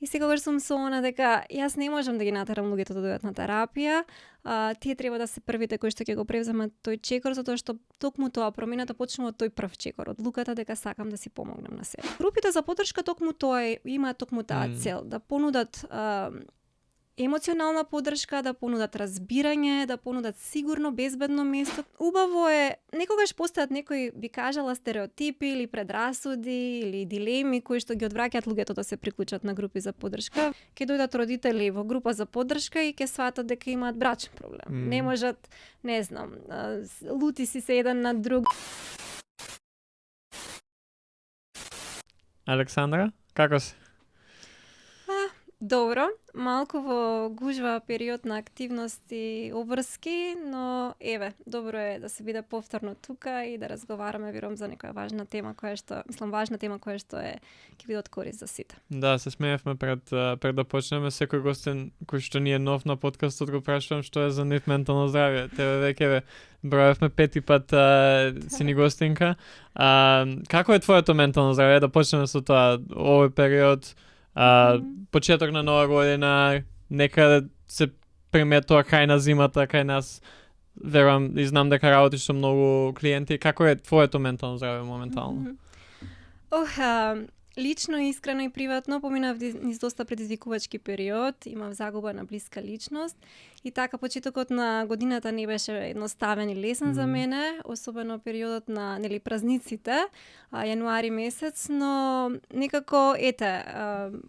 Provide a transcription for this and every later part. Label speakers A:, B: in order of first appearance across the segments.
A: И секогаш сум со она дека јас не можам да ги натерам луѓето да дојдат на терапија. Тие треба да се првите кои што ќе го превземат тој чекор, затоа што токму тоа промената почнува од тој прв чекор, од луката дека сакам да си помогнам на себе. Групите за поддршка токму тоа имаат токму таа цел, да понудат емоционална поддршка, да понудат разбирање, да понудат сигурно, безбедно место. Убаво е, некогаш постојат некои, би кажала, стереотипи или предрасуди или дилеми кои што ги одвраќаат луѓето да се приклучат на групи за поддршка. Ќе дојдат родители во група за поддршка и ќе сватат дека имаат брачен проблем. Не можат, не знам, лути си се еден на друг.
B: Александра, како си?
A: Добро, малку во гужва период на активности, обврски, но еве, добро е да се биде повторно тука и да разговараме, верувам, за некоја важна тема која што, важна тема која што е ќе биде од корист за сите.
B: Да, се смеевме пред да почнеме, секој гостин кој што ни е нов на подкастот го прашувам што е за нив ментално здравје. Тебе веќе броевме 5 пат си ни гостинка. Како е твоето ментално здравје? Да почнеме со тоа, овој период. Почеток на нова година, некаде се приметува крај на зимата, кај нас, верувам и знам дека работиш со многу клиенти. Како е твоето ментално здравје моментално?
A: Лично, искрено и приватно поминав низ доста предизвикувачки период, имав загуба на блиска личност и така почетокот на годината не беше едноставен и лесен за мене, особено периодот на празниците, јануари месец, но некако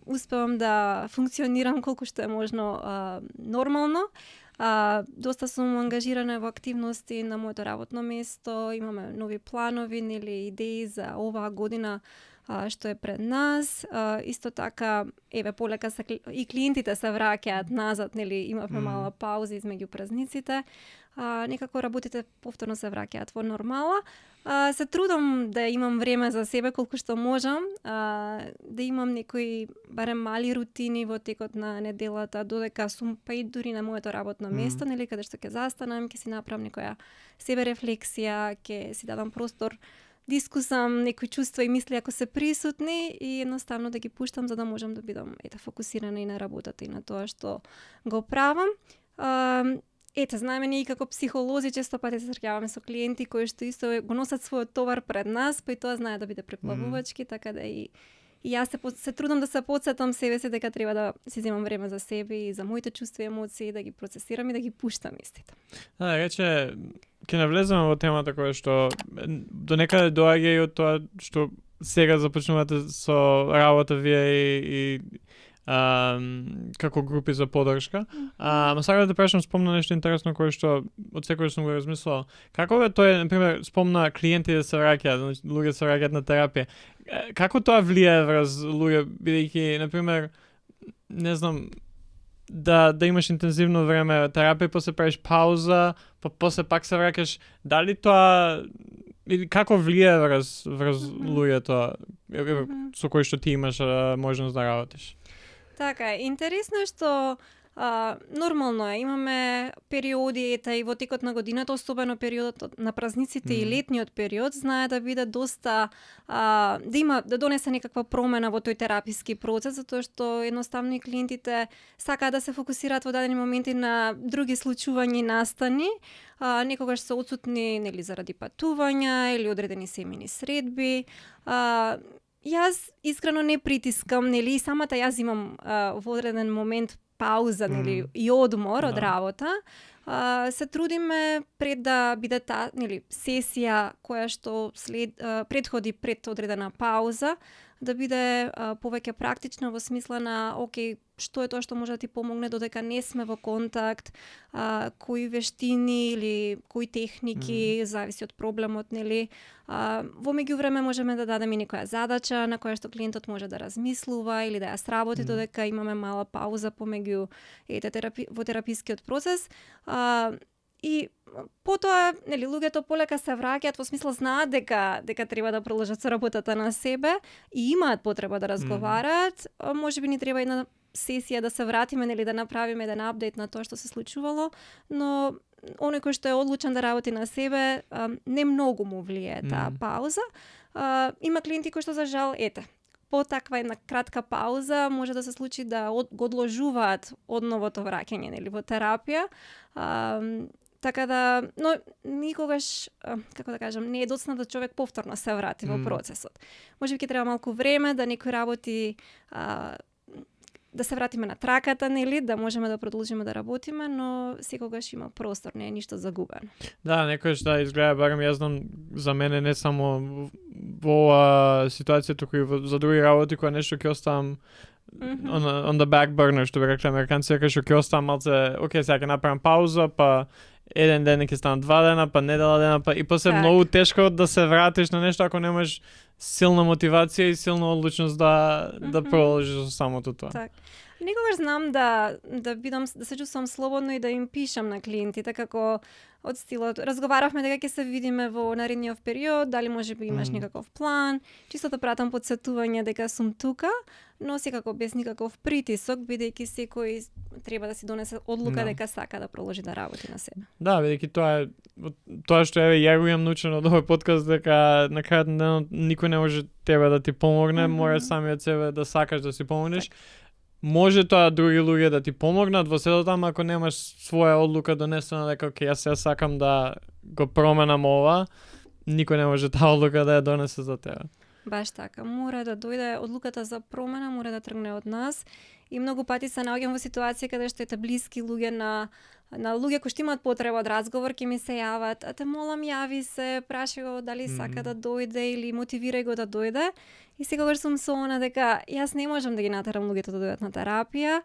A: успевам да функционирам колку што е можно нормално. Доста сум ангажирана во активности на моето работно место, имаме нови планови, идеи за оваа година што е пред нас. Исто така, полека и клиентите се враќаат назад, имавме мала пауза измеѓу празниците. Некако работите повторно се враќаат во нормала. Се трудам да имам време за себе колку што можам, да имам некои барем мали рутини во текот на неделата, додека сум па и дури на моето работно место, каде што ќе застанам, ќе си направам некоја себе рефлексија, ќе си дадам простор, дискусам некои чувства и мисли ако се присутни и едноставно да ги пуштам за да можам да бидам фокусирана и на работата и на тоа што го правам. Знаеме ние како психолози често пати се среќаваме со клиенти кои што исто го носат својот товар пред нас, па и тоа знае да биде преплавувачки, така да и јас се трудам да се потсетам себе си дека треба да си земам време за себе и за моите чувства и емоции, да ги процесирам и да ги пуштам истите.
B: Рече, ќе навлеземе во темата која што до некаде доаѓа и од тоа што сега започнувате со работа вие и како групи за поддршка. Ма сакам да прашам, спомна нешто интересно кое што од секој сум го размислувал. Како е тоа, например, спомна клиенти да се враќаат, луѓе се враќаат на терапија. Како тоа влијае врз луѓе, бидејќи, например, не знам, да имаш интензивно време терапија, после правиш пауза, па после пак се враќаш. Дали тоа или како влијае врз луѓето со кои што ти имаш можност да работиш?
A: Така, интересно е што нормално е, имаме периоди и во текот на годината, особено периодот на празниците и летниот период, знае да биде доста да донесе некаква промена во тој тераписки процес, затоа што едноставно и клиентите сакаат да се фокусираат во дадени моменти на други случувања и настани, некогаш се отсутни заради патувања или одредени семејни средби. Јас искрено не притискам, и самата јас имам во одреден момент пауза, и одмор од работа. Се трудиме пред да биде таа, сесија која што предходи пред одредена пауза, да биде повеќе практична во смисла на што е тоа што може да ти помогне додека не сме во контакт, кои вештини или кои техники, зависи од проблемот, во меѓувреме можеме да дадеме некоја задача на која што клиентот може да размислува или да ја сработи додека имаме мала пауза помеѓу во терапискиот процес. И потоа, луѓето полека се враќаат во смисла знаат дека треба да продолжат со работата на себе и имаат потреба да разговараат. Можеби ни треба една сесија да се вратиме, да направиме еден апдейт на тоа што се случувало, но оној кој што е одлучен да работи на себе, не многу му влијае таа пауза. Има клиенти кои што за жал, по таква една кратка пауза може да се случи да го одложуваат одновото враќање, нели, во терапија. Така да, но никогаш, како да кажам, не е доцна да човек повторно се врати во процесот. Може би ќе треба малку време да некои работи да се вратиме на траката, нели, да можеме да продолжиме да работиме, но секогаш има простор, не е ништо загубено.
B: Да, некојаш да изгледа, барем јас знам, за мене не само во оваа ситуација, туку и за други работи, кога нешто ќе оставам on the back burner, што би рекле американци, дека што ќе оставам малце, окей, сега ќе направам пауза, па еден ден ќе станат 2 дена, па недела дена, па и после многу тешко да се вратиш на нешто ако немаш силна мотивација и силна одлучност да продолжиш со самото тоа.
A: Так. Никогаш знам да се чувствам слободно и да им пишам на клиентите како од стилот. Разговаравме дека ќе се видиме во наредниот период, дали може би имаш некаков план, чисто да пратам подсетување дека сум тука, но секако без никаков притисок, бидејќи секој треба да си донесе одлука дека сака да продолжи да работи на себе.
B: Да, бидејќи тоа што ја го имам научено од овој подкаст, дека на крајот на денот никој не може тебе да ти помогне, мора самиот себе да сакаш да си помогнеш. Може тоа други луѓе да ти помогнат во сето таму, ако немаш своја одлука донесена дека јас сега сакам да го променам ова, никој не може таа одлука да ја донесе за тебе.
A: Баш така, мора да дојде одлуката за промена, мора да тргне од нас. И многу пати се наоѓам во ситуација каде што ете блиски луѓе на луѓе кои што имаат потреба од разговор, ќе ми се јават, а те молам јави се, праши го дали сака да дојде или мотивирај го да дојде. И секогаш сум со она дека јас не можам да ги натерам луѓето да дојдат на терапија.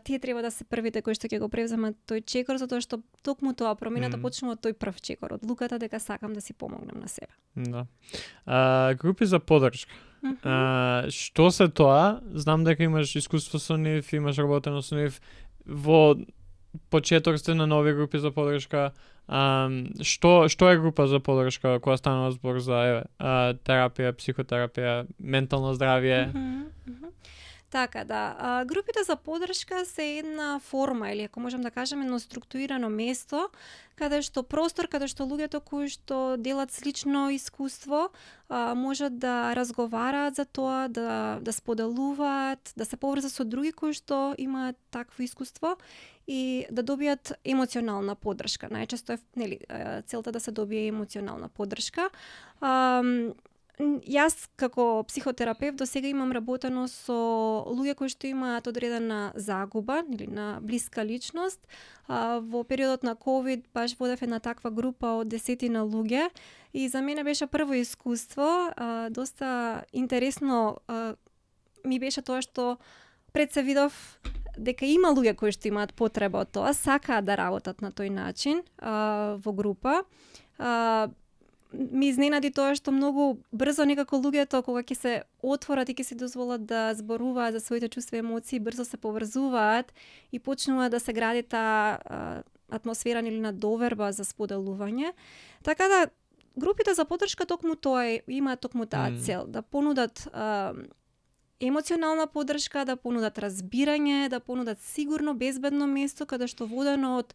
A: Тие треба да се првите кои што ќе го превземат тој чекор, затоа што токму тоа промената почнува од тој прв чекор, од луката дека сакам да си помогнам на себе.
B: Да. Групи за поддршка. Што се тоа? Знам дека имаш искуство со нив, имаш работено со нив во почеток сте на нови групи за поддршка. Што е група за поддршка кога станува збор за терапија, психотерапија, ментално здравје?
A: Така, да. Групите за поддршка се една форма, или ако можем да кажеме, едно структурирано место, каде што простор, каде што луѓето кои што делат слично искуство, можат да разговараат за тоа, да споделуваат, да се поврзат со други кои што имаат такво искуство и да добијат емоционална поддршка. Најчесто е, нели, целта да се добие емоционална поддршка. Јас како психотерапевт до сега имам работено со луѓе кои што имаат одредена загуба или на блиска личност. Во периодот на COVID баш водев една таква група од 10 луѓе и за мене беше прво искуство, доста интересно ми беше тоа што пред се видов дека има луѓе кои што имаат потреба од тоа, сакаат да работат на тој начин во група. Ми изненади тоа што многу брзо некако луѓето кога ќе се отворат и ќе се дозволат да зборуваат за своите чувства и емоции, брзо се поврзуваат и почнува да се гради таа атмосфера или на доверба за споделување. Така да групите за поддршка токму тоа имаат токму таа цел, да понудат емоционална поддршка, да понудат разбирање, да понудат сигурно, безбедно место каде што водено од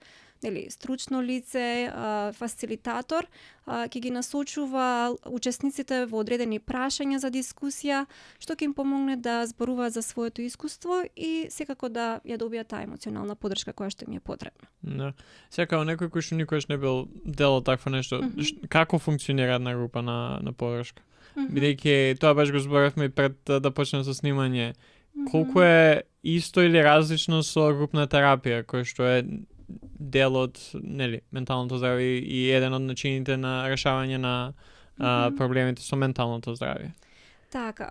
A: стручно лице, фасилитатор, ќе ги насочува учесниците во одредени прашања за дискусија, што ќе им помогне да зборуваат за своето искуство и секако да ја добијат таа емоционална поддршка која што им е потребна.
B: Да. Сега некој кој што никогаш не бил дел од такво нешто, како функционира една група на поддршка? Бидејќи тоа баш го зборевме пред да почнеме со снимање. Колку е исто или различно со групна терапија, кој што е дел од менталното здравје и еден од начините на решавање на проблемите со менталното здравје?
A: Така,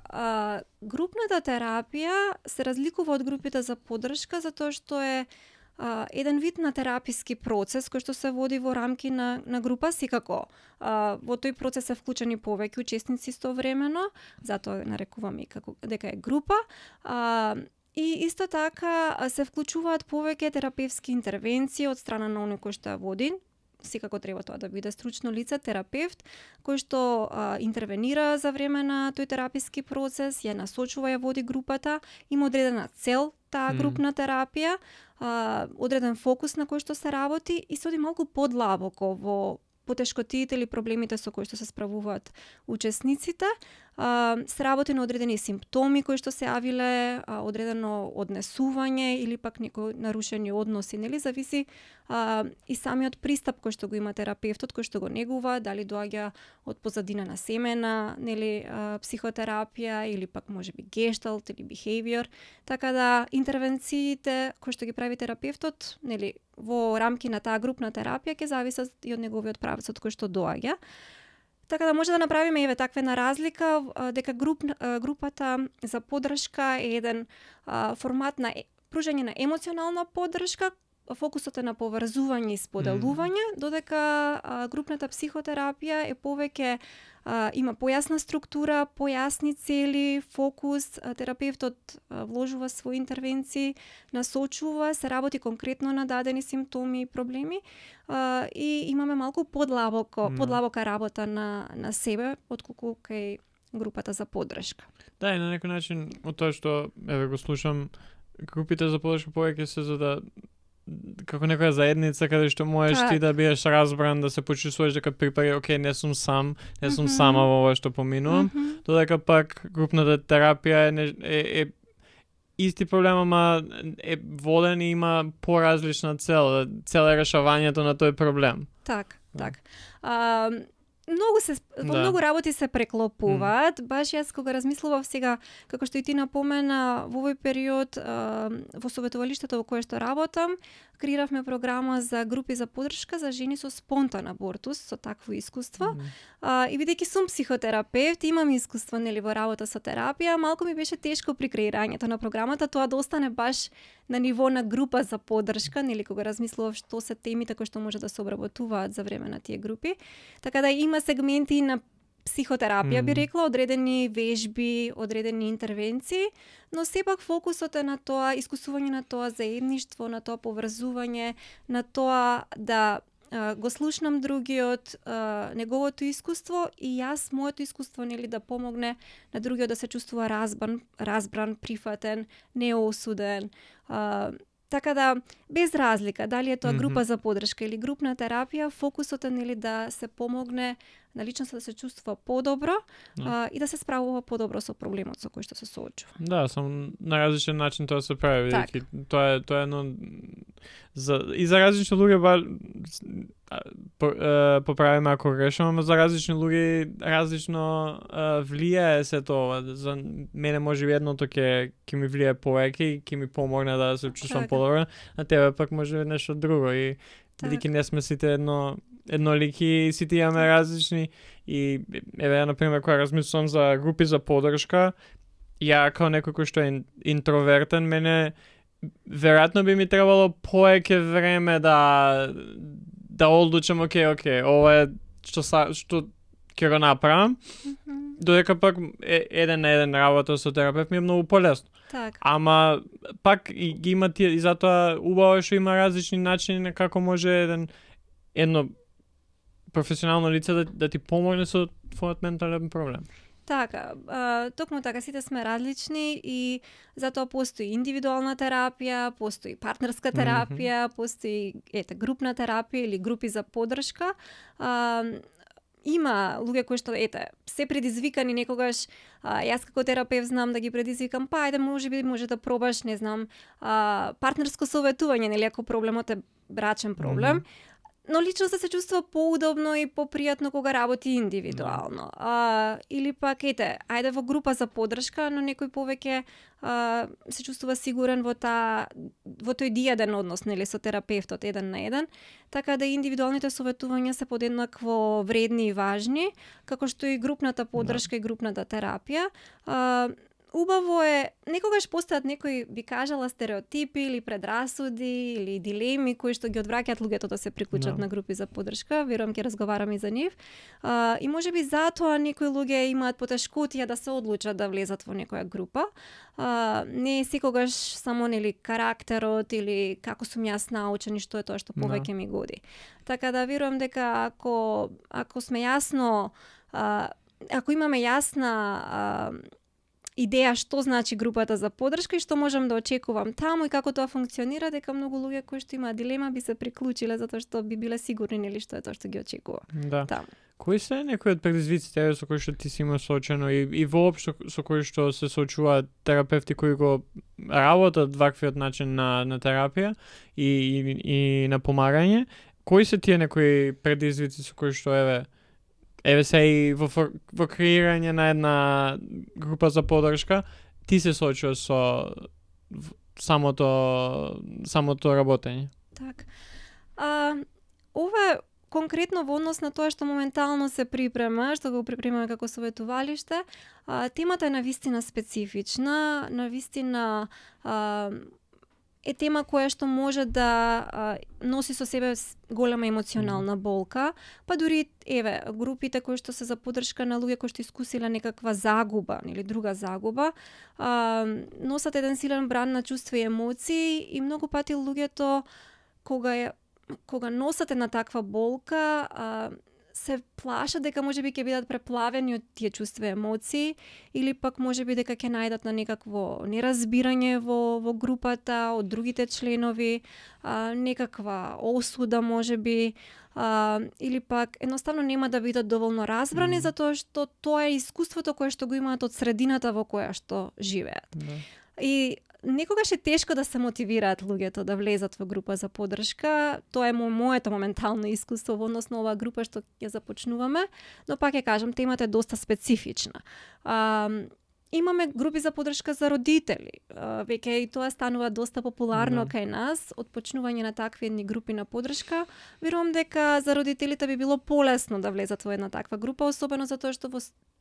A: групната терапија се разликува од групите за поддршка затоа што е еден вид на тераписки процес кој што се води во рамки на група, секако. Во тој процес се вклучени повеќе учесници истовремено, затоа нарекуваме дека е група. И исто така се вклучуваат повеќе терапевски интервенции од страна на оној кој што ја води. Секако треба тоа да биде стручно лице, терапевт, кој што интервенира за време на тој тераписки процес, ја насочува, ја води групата, има одредена цел таа групна терапија, одреден фокус на кој што се работи и се оди малку подлабоко во потешкотиите или проблемите со кои што се справуваат учесниците. се работи на одредени симптоми кои што се јавиле, одредено однесување или пак некои нарушени односи, нели, зависи и самиот пристап кој што го има терапевтот, кој што го негува, дали доаѓа од позадина на семена, нели, психотерапија или пак можеби гешталт или behavior, така да интервенциите кои што ги прави терапевтот, нели, во рамки на таа групна терапија ќе зависат и од неговиот правец од кој што доаѓа. Така да може да направиме еве таквена разлика дека групата за поддршка е еден формат на пружање на емоционална поддршка, фокусот е на поврзување и споделување, додека групната психотерапија е повеќе има појасна структура, појасни цели, фокус, терапевтот вложува своји интервенции, насочува, се работи конкретно на дадени симптоми и проблеми и имаме малку подлабока работа на себе отколку кај групата за поддршка.
B: Да, и на некој начин од тоа што еве го слушам, групите за поддршка повеќе се за да како некоја заедница каде што можеш ти да бидеш разбран, да се почувствуваш дека припаѓа, окей, не сум сам, не сум сама во ова што поминувам, додека пак групната терапија е исти проблем, ама е воден и има поразлична цел е решавањето на тој проблем.
A: Так. Многу работи се преклопуваат. Баш јас кога размислував сега, како што и ти напомена, во овој период во советувалиштето во кое што работам, креиравме програма за групи за поддршка за жени со спонтан абортус, со такво искуство. И бидејќи сум психотерапевт, имам искуство, нели, во работа со терапија, малку ми беше тешко при креирањето на програмата, тоа да остане баш на ниво на група за поддршка, нели, кога размислував што се темите кои што може да се обработуваат за време на тие групи. Така да има сегменти на психотерапија, би рекла, одредени вежби, одредени интервенции, но сепак фокусот е на тоа, искусување на тоа заедништво, на тоа поврзување, на тоа да го слушнам другиот, неговото искуство и јас моето искуство, нели, да помогне на другиот да се чувствува разбран, прифатен, неосуден. Така да, без разлика, дали е тоа група за поддршка или групна терапија, фокусот е, нели, да се помогне на личноста да се чувствува подобро и да се справува подобро со проблемот со кој што се соочува. Да,
B: само на различен начин тоа се прави, бидејќи тоа е едно и за различни луѓе поправиме ако грешам, ама за различни луѓе различно влијае се тоа. За мене можеби едното ќе ми влијае повеќе и ќе ми помогне да се чувствам подобро, а тебе пак може нешто друго и бидејќи не сме сите еднолики и сите имаме различни и еве на пример кога размислувам за групи за поддршка, ја како некој кој што е интровертен, мене веројатно би ми требало повеќе време да одлучам окей, ова е што ќе го направам, додека пак еден на еден работа со терапевт ми е многу полесно.
A: Так.
B: Ама пак ги има тие и затоа убаво што има различни начини на како може едно професионално лице да ти помогне со твојот ментален проблем.
A: Така, токму така, сите сме различни и затоа постои индивидуална терапија, постои партнерска терапија, постои групна терапија или групи за поддршка. Има луѓе кои што се предизвикани некогаш, јас како терапевт знам да ги предизвикам, па ајде може да пробаш, не знам, партнерско советување, нели, ако проблемот е брачен проблем. Но лично се чувствува поудобно и попријатно кога работи индивидуално. Или пак, ајде во група за поддршка, но некој повеќе се чувствува сигурен во тој дијаден однос, нели, со терапевтот еден на еден, така да индивидуалните советувања се подеднакво вредни и важни, како што и групната поддршка и групната терапија. Убаво е, некогаш постојат некои, би кажала, стереотипи или предрасуди или дилеми кои што ги одвраќаат луѓето да се приклучат на групи за поддршка, верувам ќе разговараме и за нив. И можеби затоа некои луѓе имаат потешкотија да се одлучат да влезат во некоја група. Не е секогаш само, нели, карактерот или како сум јас научен и што е тоа што повеќе ми годи. Така да верувам дека ако сме јасно, ако имаме јасна идеја што значи групата за поддршка и што можам да очекувам таму и како тоа функционира, дека многу луѓе кои што имаат дилема би се приклучиле затоа што би биле сигурни, нели, што е тоа што ги очекува.
B: Да.
A: Таму.
B: Кои се некои од предизвиците со кои што ти си имаш соочено и воопшто со кои што се соочуваат терапевти кои го работат ваквиот начин на терапија и на помагање? Кои се тие некои предизвици со кои што еве се и во креирање на една група за поддршка ти се соочуваш со самото работење?
A: Так. Ова конкретно во однос на тоа што моментално се припрема, што го припремаме како советувалиште, темата е навистина специфична, навистина е тема која што може да носи со себе голема емоционална болка, па дури групите кои што се за поддршка на луѓе кои што искусиле некаква загуба или друга загуба, носат еден силен бран на чувства и емоции и многу пати луѓето кога носат една таква болка, се плашат дека можеби ќе бидат преплавени од тие чувства и емоции или пак можеби дека ќе најдат на некакво неразбирање во групата од другите членови, некаква осуда можеби, или пак едноставно нема да бидат доволно разбрани затоа што тоа е искуството кое што го имаат од средината во која што живеат. И некогаш е тешко да се мотивираат луѓето да влезат во група за поддршка. Тоа е моето моментално искуство во однос на оваа група што ја започнуваме, но пак ја кажам, темата е доста специфична. Имаме групи за поддршка за родители. Веќе и тоа станува доста популарно кај нас, од почнување на такви едни групи на поддршка. Верувам дека за родителите би било полесно да влезат во една таква група, особено затоа што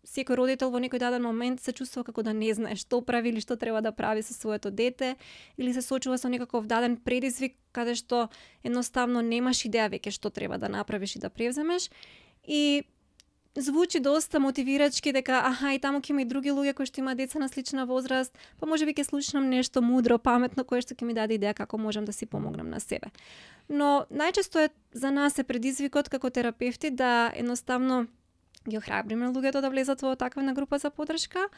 A: секој родител во некој даден момент се чувствува како да не знае што прави или што треба да прави со своето дете, или се соочува со некаков даден предизвик каде што едноставно немаш идеја веќе што треба да направиш и да превземеш. И звучи доста мотивирачки дека и таму ќе има и други луѓе кои што имаат деца на слична возраст, па можеби ќе слушнам нешто мудро, паметно кое што ќе ми даде идеја како можам да си помогнам на себе. Но најчесто за нас е предизвикот како терапевти да едноставно ги охрабриме луѓето да влезат во таква една група за поддршка.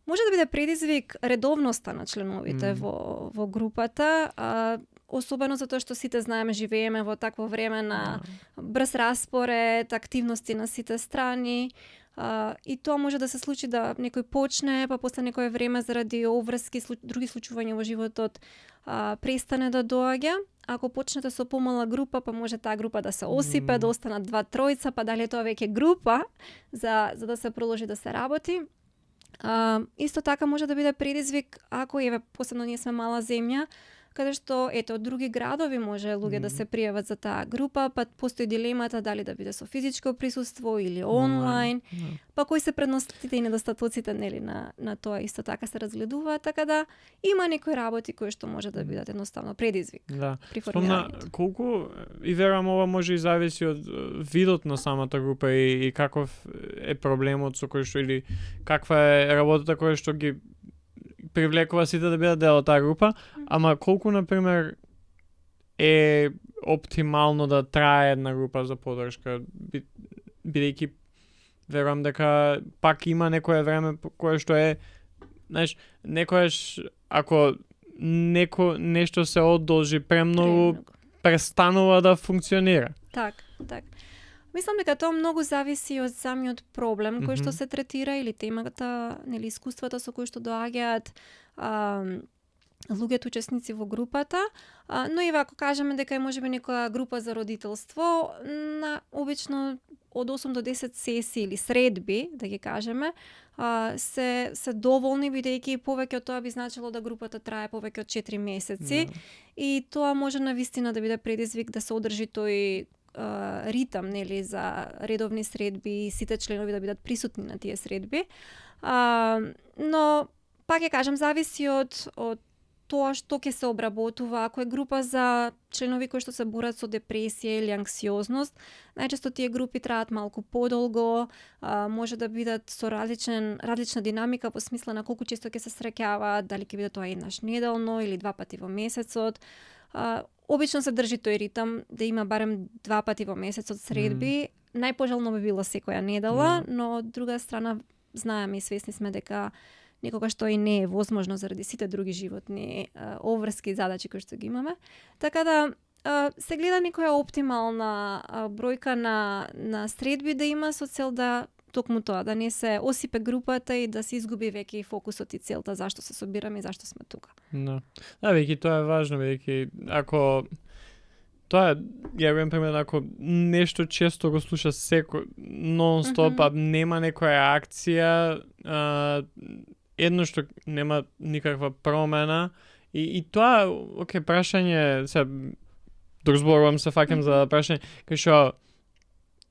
A: Може да биде предизвик редовноста на членовите во групата, особено затоа што сите знаеме, живееме во такво време на брз распоред, активности на сите страни, и тоа може да се случи да некој почне, па после некое време заради обврски, други случувања во животот престане да доаѓа. Ако почнете со помала група, па може таа група да се осипе, да останат 2-3, па дали тоа веќе група за да се продолжи да се работи. Исто така може да биде предизвик ако посебно ние сме мала земја, каде што од други градови може луѓе да се пријават за таа група, па постои дилемата дали да биде со физичко присуство или онлайн. Па кои се предностите и недостатоците на тоа исто така се разгледуваат, така да има некои работи кои што може да бидат едноставно предизвик при формирањето.
B: Колку и верувам ова може и зависи од видот на самата група и каков е проблемот со кој што или каква е работата која што ги привлекува сите да бидат дел од таа група, ама колку, например, е оптимално да трае една група за поддршка, бидејќи верувам дека пак има некое време кое што е, знаеш, некојаш ако нешто се одолжи премногу, престанува да функционира.
A: Так. Мислам дека тоа многу зависи од самиот проблем кој што се третира или темата, нели искуствата со кои што доаѓаат луѓето учесници во групата, но и ако кажеме дека е можеби некоја група за родителство, обично од 8 до 10 сесии или средби, да ги кажеме, се доволни, бидејќи повеќе од тоа би значило да групата трае повеќе од 4 месеци и тоа може навистина да биде предизвик да се одржи тој ритам, нели, за редовни средби и сите членови да бидат присутни на тие средби. Но пак ќе кажам, зависи од тоа што ќе се обработува. Ако е група за членови кои што се борат со депресија или анксиозност, најчесто тие групи траат малку подолго, може да бидат со различна динамика во смисла на колку често ќе се среќаваат, дали ќе биде тоа еднаш неделно или 2 пати во месецот. Обично се држи тој ритам да има барем 2 пати во месецот средби. Најпожелно би било секоја недела, но од друга страна знаеме и свесни сме дека некогаш тоа и не е возможно заради сите други животни обврски и задачи кои што ги имаме. Така да се гледа некоја оптимална бројка на средби да има со цел да токму тоа, да не се осипе групата и да се изгуби веќе фокусот и целта зашто се собираме и зашто сме тука.
B: Да, веќе тоа е важно, веќе ако тоа ја верувам пример ако нешто често го слуша секој нон-стоп, нема некоја акција, едно што нема никаква промена и тоа, окей, прашање се дозборувам се фаќам за прашање кај што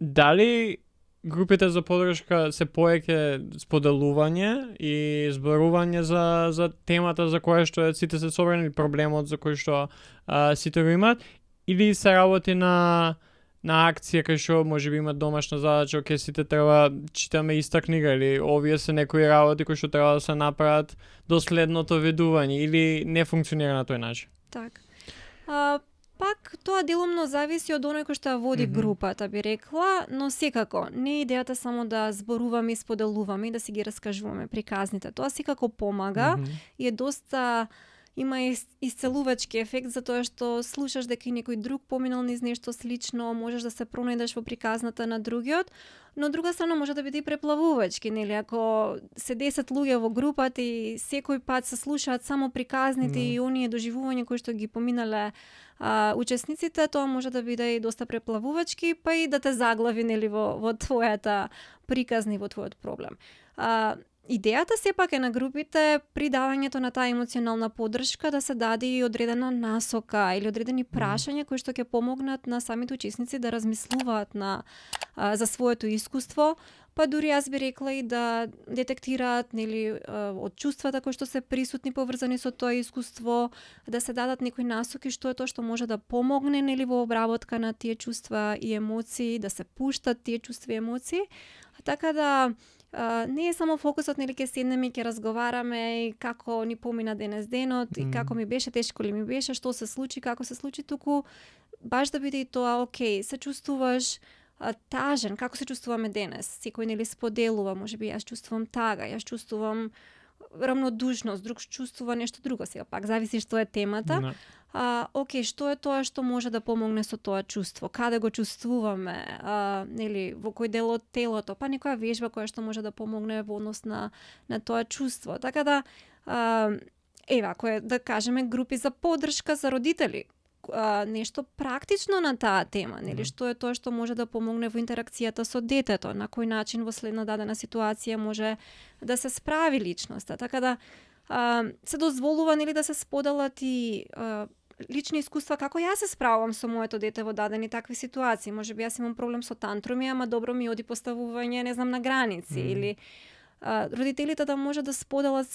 B: дали групите за поддршка се поеќе споделување и зборување за темата за која што сите се собрани, проблемот за кој што сите го имаат, или се работи на акција кај што можеби имат домашна задача, окей, сите треба читаме иста книга, или овие се некои работи кои што треба да се направат до следното ведување, или не функционира на тој начин?
A: Так. Пак тоа делумно зависи од оној кој што води групата, би рекла, но секако не е идејата само да зборуваме и споделуваме и да си ги раскажуваме приказните. Тоа секако помага и е доста има исцелувачки ефект затоа што слушаш дека и некој друг поминал низ нешто слично, можеш да се пронајдеш во приказната на другиот, но од друга страна може да биде и преплавувачки, нели? Ако се 10 луѓе во групата и секој пат се слушаат само приказните и оние доживувања кои што ги поминале учесниците, тоа може да биде и доста преплавувачки, па и да те заглави, нели, во твојата приказна и во твојот проблем. Идејата сепак е на групите при давањето на таа емоционална поддршка да се даде и одредена насока или одредени прашања кои што ќе помогнат на самите учесници да размислуваат за своето искуство, па дури јас би рекла и да детектираат, нели, од чувствата кои што се присутни поврзани со тоа искуство, да се дадат некои насоки што е тоа што може да помогне, нели, во обработка на тие чувства и емоции, да се пуштат тие чувства и емоции, така да не е само фокусот, нели, ќе седнеме и ќе разговараме и како ни помина денес денот и како ми беше, тешко ли ми беше, што се случи, како се случи, туку баш да биде и тоа, окей, се чувствуваш тажен, како се чувствуваме денес, секој, нели, споделува, можеби јас чувствувам тага, јас чувствувам равнодушност, друг чувствува нешто друго, сега пак зависи што е темата. Окей, што е тоа што може да помогне со тоа чувство? Каде го чувствуваме? Нели, во кој дел од телото? Па некоја вежба која што може да помогне во однос на тоа чувство. Така да, ако е, да кажеме, групи за поддршка за родители, нешто практично на таа тема, нели, што е тоа што може да помогне во интеракцијата со детето, на кој начин во следна дадена ситуација може да се справи личноста. Така да се дозволува, нели, да се споделат и лични искуства како јас се справувам со моето дете во дадени такви ситуации. Можеби јас имам проблем со тантруми, ама добро ми оди поставување, не знам, на граници или родителите да може да споделат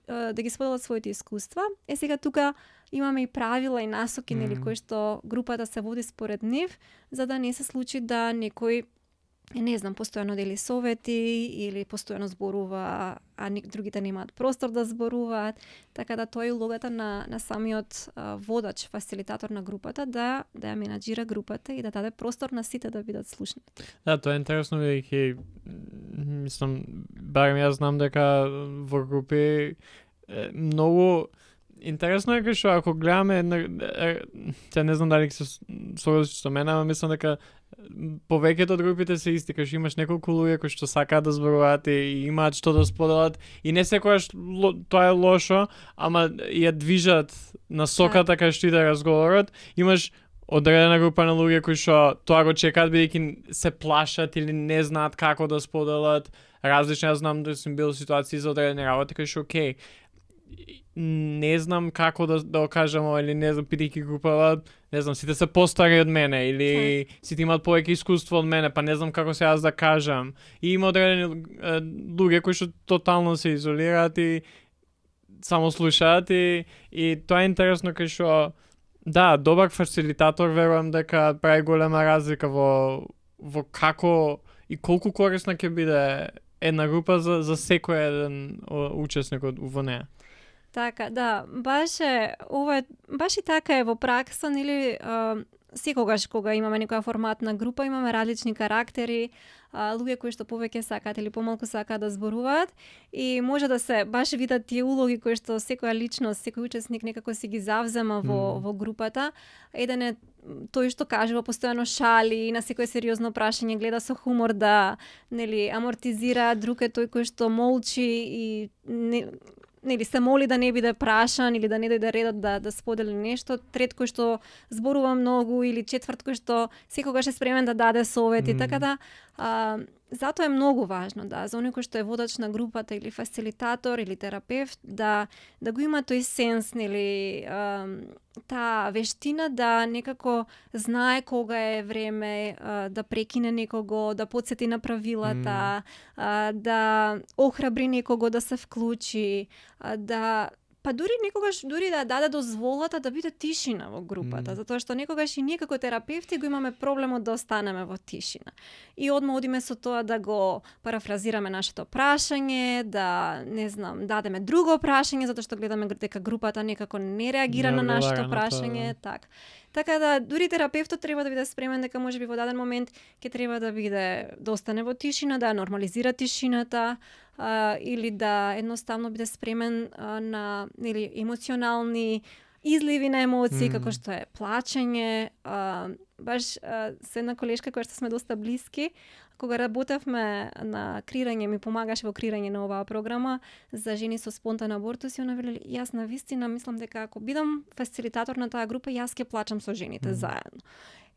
A: да ги споделат своите искуства. Сега тука имаме и правила и насоки, нели, кои што групата се води според нив, за да не се случи да некој, не знам, постојано дели совети или постојано зборува, а другите немаат простор да зборуваат. Така да тоа е улогата на самиот водач, фасилитатор на групата, да ја менаџира групата и да даде простор на сите да бидат слушнати.
B: Да, тоа е интересно, бидејќи мислам, барем јас знам дека во групи многу интересно е кај што ако гледаме, не знам дали се согласиш со мене, ама мислам дека повеќето од групите се исти, кај што имаш неколку луѓе кои што сакаат да зборуваат и имаат што да споделат и не секогаш тоа е лошо, ама ја движат насоката кај што иде разговорот. Имаш одредена група на луѓе кои што тоа го чекаат бидејќи се плашат или не знаат како да споделат. Различно, јас знам да сум бил в ситуации за одредени работи кои што окей, не знам како да окажам или не знам, бидејќи групава, не знам, сите се постари од мене или сите имаат повеќе искуство од мене, па не знам како се јас да кажам. И има одредени луѓе кои што тотално се изолираат и само слушаат и тоа е интересно кај што да, добар фасилитатор верувам дека прави голема разлика во како и колку корисна ќе биде една група за секој еден учесник во неа.
A: Така, да, баш и така е во пракса, нели, секогаш кога имаме некоја форматна група, имаме различни карактери, луѓе кои што повеќе сакаат или помалку сакаат да зборуваат и може да се баш видат тие улоги кои што секоја личност, секој учесник некако си ги завзема во групата. Еден е тој што кажува, постојано шали, на секој сериозно прашање гледа со хумор да амортизира, друг е тој кој што молчи и се моли да не биде прашан или да не дојде редот да сподели нешто, трет кој што зборува многу или четврт кој што секогаш е спремен да даде совети, така да затоа е многу важно за оној кој што е водач на групата или фасилитатор или терапевт да го има тој сенс, таа вештина да некако знае кога е време да прекине некого, да потсети на правилата, да охрабри некого да се вклучи, па дури некогаш да даде дозволата да биде тишина во групата, затоа што некогаш и ние како терапевти го имаме проблемот да останеме во тишина. И одма одиме со тоа да го парафразираме нашето прашање, дадеме друго прашање затоа што гледаме дека групата некако не реагира на нашето прашање, така да дури терапевтот треба да биде спремен дека можеби во даден момент ќе треба да остане во тишина, да нормализира тишината, или да едноставно биде спремен на емоционални изливи на емоции, како што е плачење. Баш со една колешка која што сме доста блиски, кога работевме на креирање, ми помагаше во креирање на оваа програма за жени со спонтан абортус, и она вели, јас навистина мислам дека ако бидам фасилитатор на таа група, јас ќе плачам со жените заедно.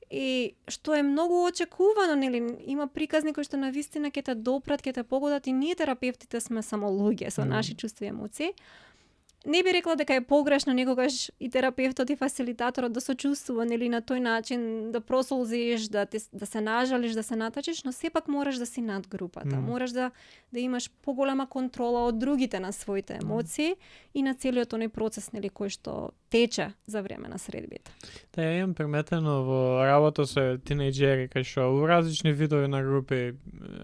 A: И што е многу очекувано, има приказни кои што навистина ќе те допрат, ќе те погодат, и ние терапевтите сме само луѓе со наши чувства и емоции. Не би рекла дека е погрешно некогаш и терапевтот и фасилитаторот да сочувствува на тој начин, да просолзиш, да се нажалиш, да се натачиш, но сепак мораш да си над групата. Мораш да имаш поголема контрола од другите на своите емоции и на целиот оној процес кој што тече за време на средбите.
B: Да, ја имам приметено во работа со тинејџери, кај што у различни видови на групи,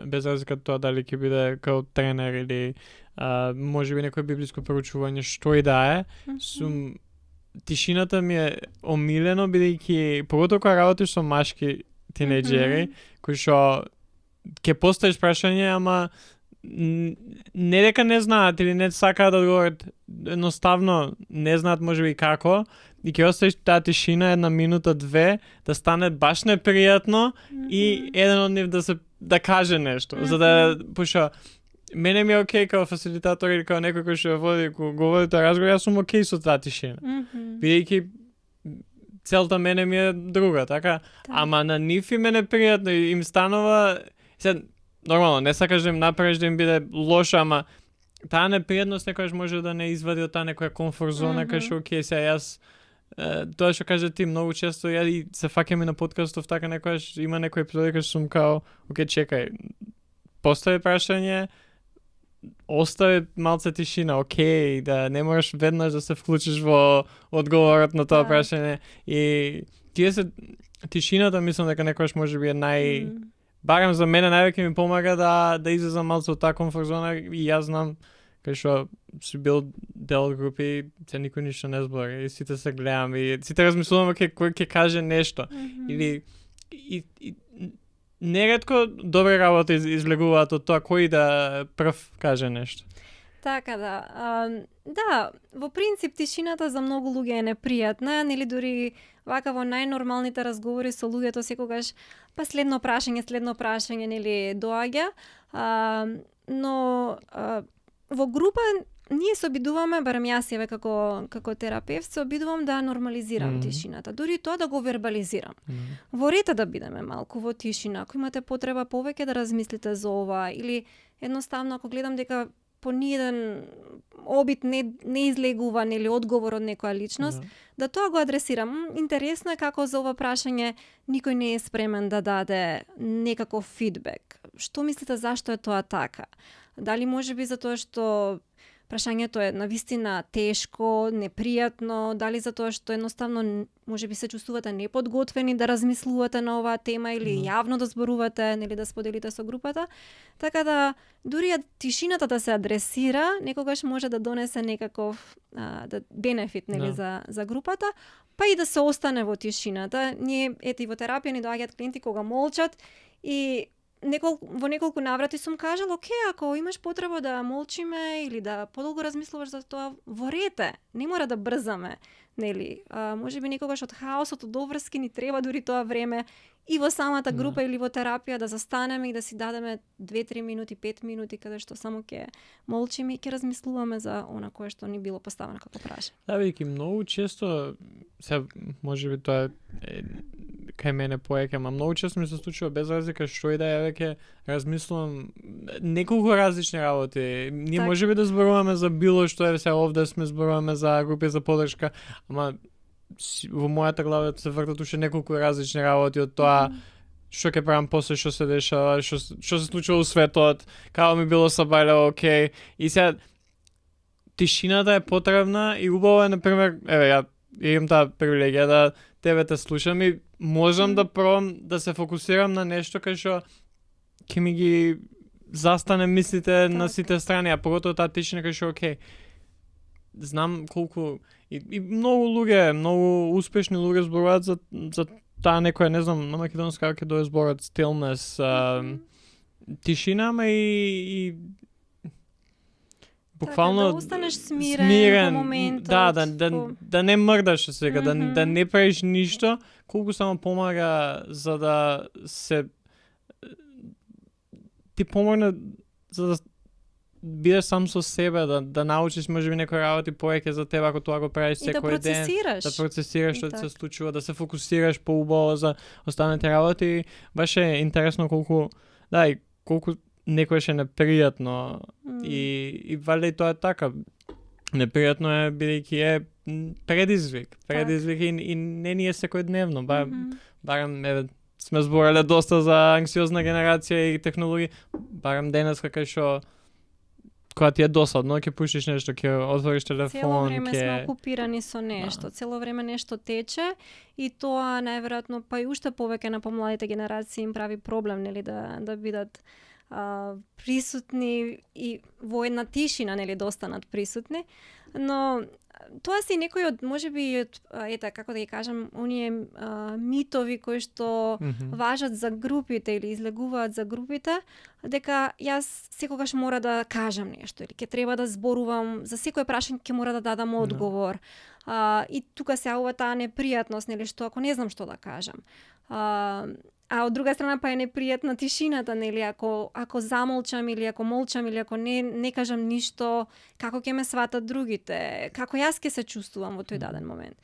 B: без разлика тоа дали ќе биде као тренер или може би некој библиско проучување, што и да е, тишината ми е омилено, бидејќи поготоа кога работиш со машки тинејџери, кои што ќе поставиш прашање, ама не дека не знаат или не сакаат да одговорат, едноставно не знаат можеби како, и ќе оставиш таа тишина 1 минута, 2, да стане баш непријатно и еден од нив да каже нешто, за да пуша. Мене ми е окей као фасилитатор или као некој кој што говори тоа разговор, јас сум окей со таа тишина. Бидејќи целта мене ми е друга, така? Ама на нив и мене пријатно и им станува, нормално, не сакаш да им направиш да им биде лошо, ама таа непријатност некојаш може да не извади од таа некоја комфорт зона, кај што окей, јас тоа што кажа ти многу често, ја и се фаќам и на подкастов, така некојаш има некој епизоди кај што сум као, окей, чекај, постави прашање, остави малце тишина, окей, да не можеш веднаш да се вклучиш во одговорот на тоа прашање. И тишината мислам дека некојаш може би е барем за мене највеќе ми помага да излезам малце од таа комфорт зона, и јас знам кај што си бил дел од групи, се никој ништо не збори, и сите се гледам и сите размислуваме кој ќе каже нешто. Или неретко добри работи излегуваат од тоа кој да прв каже нешто.
A: Така да, во принцип тишината за многу луѓе е непријатна, дури вака во најнормалните разговори со луѓето секогаш следно прашање доаѓа, но во група ние се обидуваме, барем јас еве како терапевт, се обидувам да нормализирам тишината, дури тоа да го вербализирам. Во ред да бидеме малку во тишина, ако имате потреба повеќе да размислите за ова, или едноставно ако гледам дека по ниеден обид не излегува или одговор од некоја личност, да тоа го адресирам. Интересно е како за ова прашање никој не е спремен да даде некаков фидбек. Што мислите зашто е тоа така? Дали можеби затоа што прашањето е навистина тешко, непријатно, дали затоа што едноставно можеби се чувствувате неподготвени да размислувате на оваа тема или јавно да зборувате, нели да споделите со групата. Така да дури тишината да се адресира, некогаш може да донесе некаков бенефит, нели, за групата, па и да се остане во тишината. Ние ете и во терапија ни доаѓаат клиенти кога молчат и во неколку наврати сум кажала, окей, ако имаш потреба да молчиме или да подолго размислуваш за тоа, во рете, не мора да брзаме, нели? Можеби некогаш од хаосот, од обврски ни треба дури тоа време и во самата група или во терапија да застанеме и да си дадеме 2-3 минути, 5 минути каде што само ќе молчиме и ќе размислуваме за она кое што ни било поставено како прашање.
B: Да, веќе многу често се можеби тоа кај мене поеќе, ама многу често ми се случува без разлика што и да е, веќе размислувам неколку различни работи. Ние можеби да зборуваме за било што е, сега овде сме зборуваме за групи за поддршка, ама во мојата глава се вртат уште неколку различни работи од тоа што ќе правам после што се дешава, што се случува во светот, како ми било со Бајле, окей. И сега тишината е потребна и убаво е, например, ја имам таа привилегија да тебе те слушам и можам да пробам да се фокусирам на нешто кај што ќе ми ги застане мислите на сите страни, а поготово таа тишина кај што окей. Знам колку и многу луѓе, многу успешни луѓе зборуваат за таа некоја, не знам, на македонски како ќе дое зборот stillness, тишина, ама и буквално
A: да останеш смирен во моментот.
B: Да не мрдаш сега, да не правиш ништо, колку само помага за да се ти помогне за да бидеш сам со себе, да научиш можеби некои работи повеќе за тебе ако тоа го правиш секој ден. Да процесираш што се случува, да се фокусираш поубаво за останатите работи. Баш е интересно колку некојаш е непријатно и валјда и тоа е така. Непријатно е бидејќи е предизвик и не ни е секојдневно. Барем сме збореле доста за анксиозна генерација и технологии. Барем денес кај што кога ти е досадно, ќе пуштиш нешто, ќе отвориш телефон,
A: цело време сме окупирани со нешто, цело време нешто тече и тоа најверојатно па и уште повеќе на помладите генерации им прави проблем, нели, да бидат присутни и во една тишина, нели, да останат присутни, но тоа се некои од, можеби, како да ги кажам, оние митови кои што важат за групите или излегуваат за групите, дека јас секогаш мора да кажам нешто или ќе треба да зборувам, за секој прашање ќе мора да дадам одговор. И тука се ова таа непријатност, нели, што ако не знам што да кажам. А од друга страна па е непријатна тишината, нели, ако замолчам или ако молчам или ако не кажам ништо, како ќе ме сватат другите, како јас ќе се чувствувам во тој даден момент.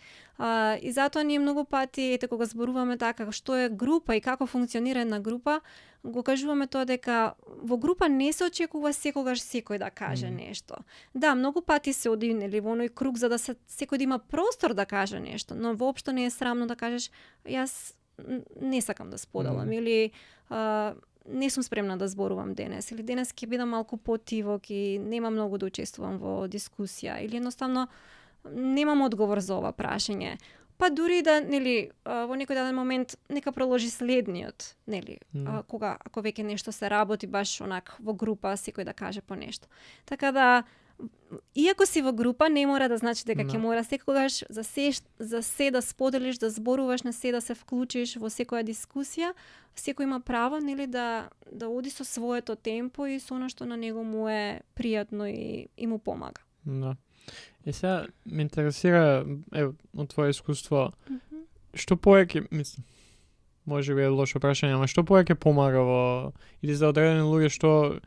A: И затоа ние многу пати, кога зборуваме така, што е група и како функционира една група, го кажуваме тоа дека во група не се очекува секогаш секој да каже нешто. Да, многу пати се оди, нели, во оној круг за да секој да има простор да каже нешто, но воопшто не е срамно да кажеш јас не сакам да споделам или не сум спремна да зборувам денес или денес ќе бидам малку потивок и нема многу да учествувам во дискусија или едноставно немам одговор за ова прашање. Па дури да, нели, во некој даден момент нека проложи следниот, нели, ако веќе нешто се работи баш онак во група, секој да каже по нешто. Така да иако си во група, не мора да значи дека ќе мора секогаш за се да споделиш, да зборуваш, на се да се вклучиш во секоја дискусија. Секој има право, нели, да оди со своето темпо и со она што на него му е пријатно и му помага.
B: Да. И сега ме интересира од твое искуство, што повеќе, мислам, може би е лошо прашање, ама што повеќе помага во или за одредени луѓе, што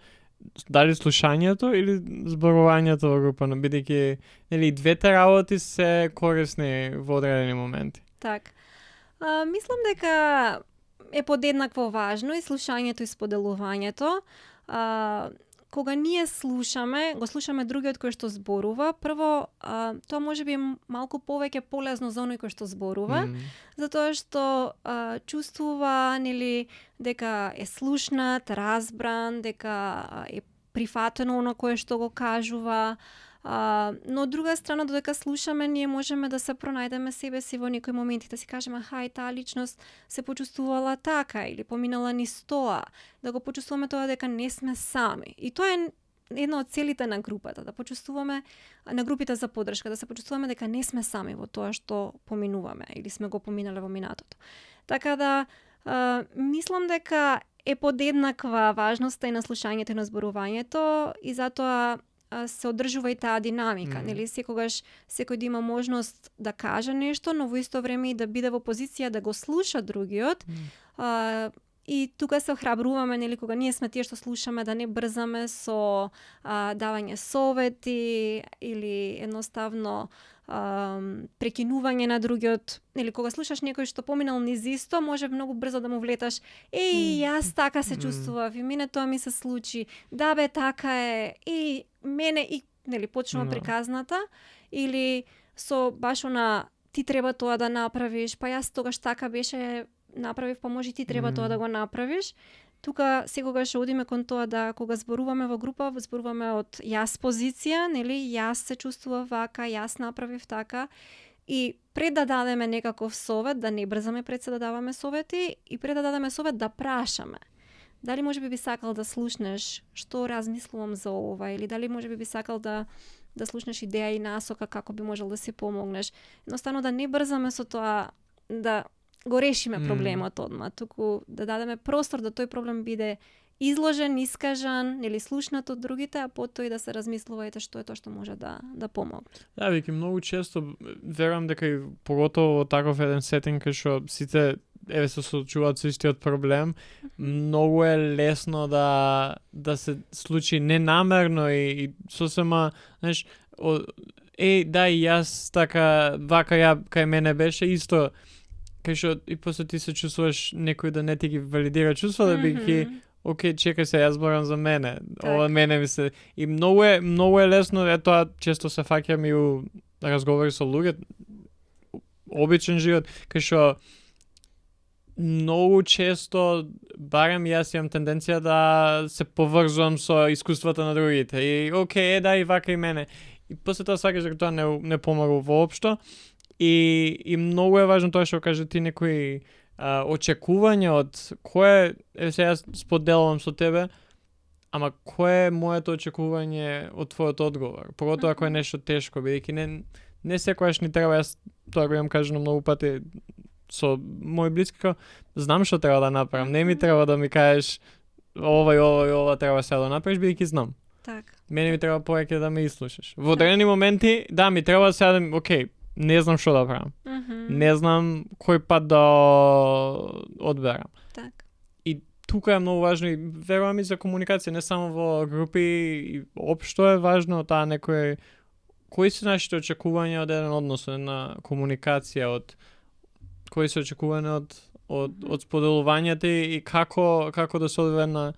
B: дали слушањето или зборувањето во група, но бидејќи, нели, двете работи се корисни во одредени моменти.
A: Так. Мислам дека е подеднакво важно и слушањето и споделувањето. Кога ние слушаме, го слушаме другиот кој што зборува, прво тоа може би малку повеќе полезно за оној кој што зборува, затоа што чувствува, нели, дека е слушнат, разбран, дека е прифатено оно кое што го кажува, Но од друга страна, додека слушаме, ние можеме да се пронајдеме себе си во некои моменти, да си кажеме, таа личност се почувствувала така или поминала низ тоа, да го почувствуваме тоа дека не сме сами. И тоа е една од целите на групата, да почувствуваме, на групите за поддршка, да се почувствуваме дека не сме сами во тоа што поминуваме или сме го поминале во минатото. Така да, мислам дека е подеднаква важноста и на слушањето и на зборувањето и затоа се одржува и таа динамика, нели? Секогаш секој да има можност да каже нешто, но во исто време и да биде во позиција да го слуша другиот. И тука се охрабруваме, нели, кога ние сме тие што слушаме, да не брзаме со давање совети или едноставно прекинување на другиот. Нели, кога слушаш некој што поминал низ исто, може многу брзо да му влеташ. Јас така се чувствував, и мене тоа ми се случи. Да бе, така е. И мене и нели почнува приказната или со баш ти треба тоа да направиш, па јас тогаш така беше направив, па може ти треба тоа да го направиш. Тука секогаш одиме кон тоа да кога зборуваме во група, зборуваме од јас позиција, нели, јас се чувствував вака, јас направив така. И пред да дадеме некаков совет, да не брзаме пред се да даваме совети, и пред да дадеме совет да прашаме. Дали може би сакал да слушнеш што размислувам за ова, или дали може би сакал да слушнеш идеја и насока како би можел да си помогнеш. Едноставно да не брзаме со тоа да го решиме проблемот одма, туку да дадеме простор да тој проблем биде изложен, искажан, нели слушнат од другите, а потоа и да се размислува што е тоа што може да помогне.
B: Да, веќе многу често верувам дека и поготово во таков еден сетинг кај што сите се соочуваат со истиот проблем, многу е лесно да се случи ненамерно и сосема, знаеш, да и јас така вака ја кај мене беше исто, кај што и после ти се чувствуваш некој да не ти ги валидира чувства, да би окей, чекај се, јас зборам за мене. Ова мене ми се... И многу е лесно, тоа често се фаќам и у разговори со луѓе, обичен живот, кај што многу често, барем јас имам тенденција да се поврзувам со искуствата на другите. И окей, да, и вака и мене. И после тоа сваќаш дека тоа не помага воопшто. И многу е важно тоа што каже ти некои очекување од кое сега споделувам со тебе, ама кое е моето очекување од твојот одговор, поготоа ако е нешто тешко, бидејќи не секогаш ни треба, јас тоа го имам кажано многу пати со мои блиски, знам што треба да направам, не ми треба да ми кажеш ова и ова и ова треба сега да направиш, бидејќи знам.
A: Так.
B: Мене ми треба повеќе да ме изслушаш. Во одредени моменти, да, ми треба сега да окей, не знам што да правам. Не знам кој пат да одберам.
A: Так.
B: И тука е многу важно и верувам и за комуникација, не само во групи, и општо е важно таа некој кои се нашите очекувања од еден однос, една комуникација, од кои се очекувања од споделувањето и како да се одве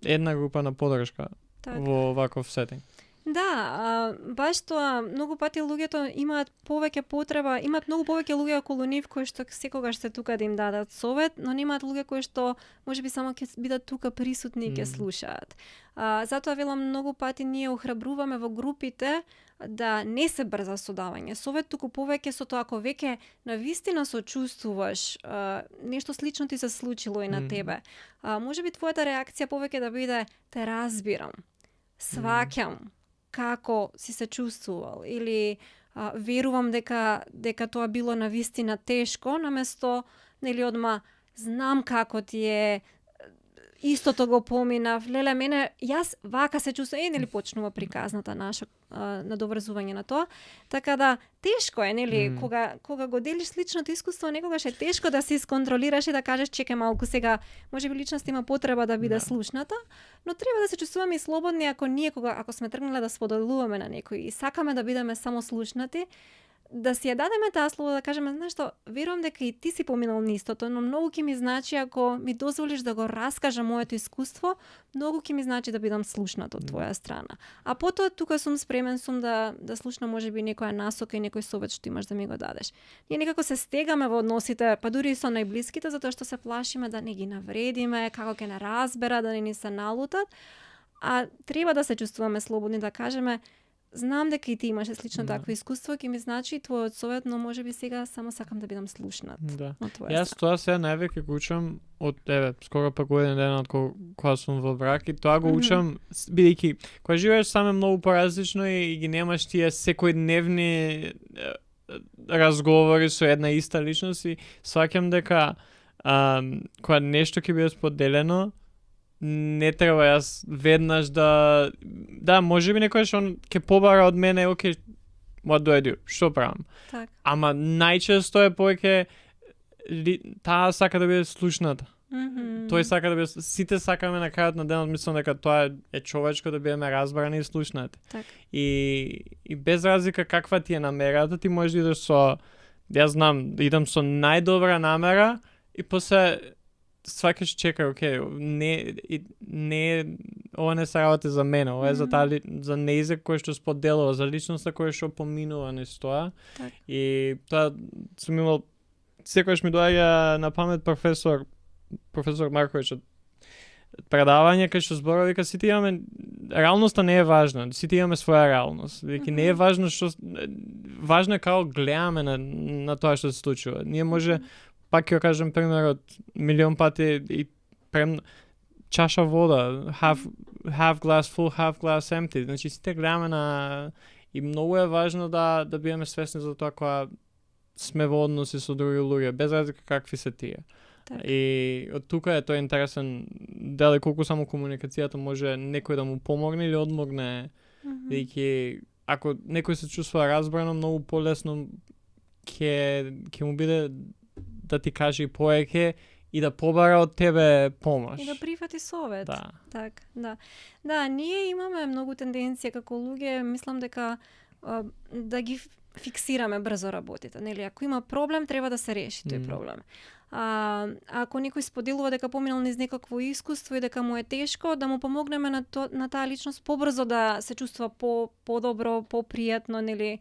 B: една група на поддршка во ваков сетинг.
A: Да, баш тоа, многу пати луѓето имаат повеќе потреба, имаат многу повеќе луѓе околу нив кои што секогаш се тука да им дадат совет, но немаат луѓе кои што можеби само ќе бидат тука присутни и ќе слушаат. Затоа велам, многу пати ние охрабруваме во групите да не се брза со давање совет, туку повеќе со тоа ако веќе навистина сочувствуваш, нешто слично ти се случило и на тебе. Можеби твојата реакција повеќе да биде те разбирам, сваќам како си се чувствувал или верувам дека тоа било навистина тешко, наместо нели одма знам како ти е, истото го поминав, леле мене јас вака се чувствувам, нели почнува приказната наша надоврзување на тоа. Така да тешко е, нели, кога го делиш личното искуство, некогаш е тешко да се исконтролираш и да кажеш чекај малку сега, можеби личност има потреба да биде слушната, но треба да се чувствуваме и слободни ако сме тргнале да споделуваме на некој и сакаме да бидеме само слушнати, да си ја дадеме таа слобода да кажеме, знаеш што, верувам дека и ти си поминал нистото, но многу ќе ми значи ако ми дозволиш да го раскажам моето искуство, многу ќе ми значи да бидам слушнат од твоја страна. А потоа тука сум спремен да слушнам можеби некоја насока и некој совет што имаш да ми го дадеш. Ние некако се стегаме во односите, па дури и со најблиските, затоа што се плашиме да не ги навредиме, како ќе не разбера, да не ни се налутат, а треба да се чувствуваме слободни да кажеме, знам дека и ти имаше слично такво искуство, ќе ми значи твојот совет, но можеби сега само сакам да бидам слушнат.
B: Да.
A: Од твоја
B: Јас тоа сега највеќе го учам од скоро па година дена од кога сум во брак и тоа го учам бидејќи кога живееш сам е многу поразлично и ги немаш тие секојдневни разговори со една иста личност и сваќам дека кога нешто ќе биде споделено не треба јас веднаш да можеби некојаш он ќе побара од мене, окей, what do I do? Што правам?
A: Так.
B: Ама најчесто е повеќе таа сака да биде слушната. Тој сака да биде, сите сакаме на крајот на денот, мислам дека тоа е човечко да бидеме разбрани и слушнати.
A: Так.
B: И без разлика каква ти е намерата, ти можеш да идеш со, јас знам, да идам со најдобра намера и после сваќаш чекај, окей, не ова не се работи за мене, ова е за за нејзек кој што споделува, за личноста која што поминува низ тоа.
A: Так.
B: И тоа сум имал, секогаш ми доаѓа на памет професор Марковиќ од предавање кај што зборува дека сите имаме, реалноста не е важна, сите имаме своја реалност. Веќе не е важно важно е како гледаме на тоа што се случува. Ние може пак ќе кажем примерот милион пати и чаша вода, half glass full, half glass empty. Значи сите гледаме и многу е важно да бидеме свесни за тоа кога сме во односи со други луѓе, без разлика какви се тие.
A: Так.
B: И од тука е тоа интересен дали колку само комуникацијата може некој да му помогне или одмогне, бидејќи ако некој се чувствува разбрано, многу полесно ќе му биде да ти каже повеќе и да побара од тебе помош.
A: И да прифати совет.
B: Да.
A: Так, да. Да, ние имаме многу тенденција како луѓе, мислам дека да ги фиксираме брзо работите, нели? Ако има проблем, треба да се реши тој проблем. Ако некој споделува дека поминал низ некакво искуство и дека му е тешко, да му помогнеме на таа личност побрзо да се чувствува подобро, попријатно, нели?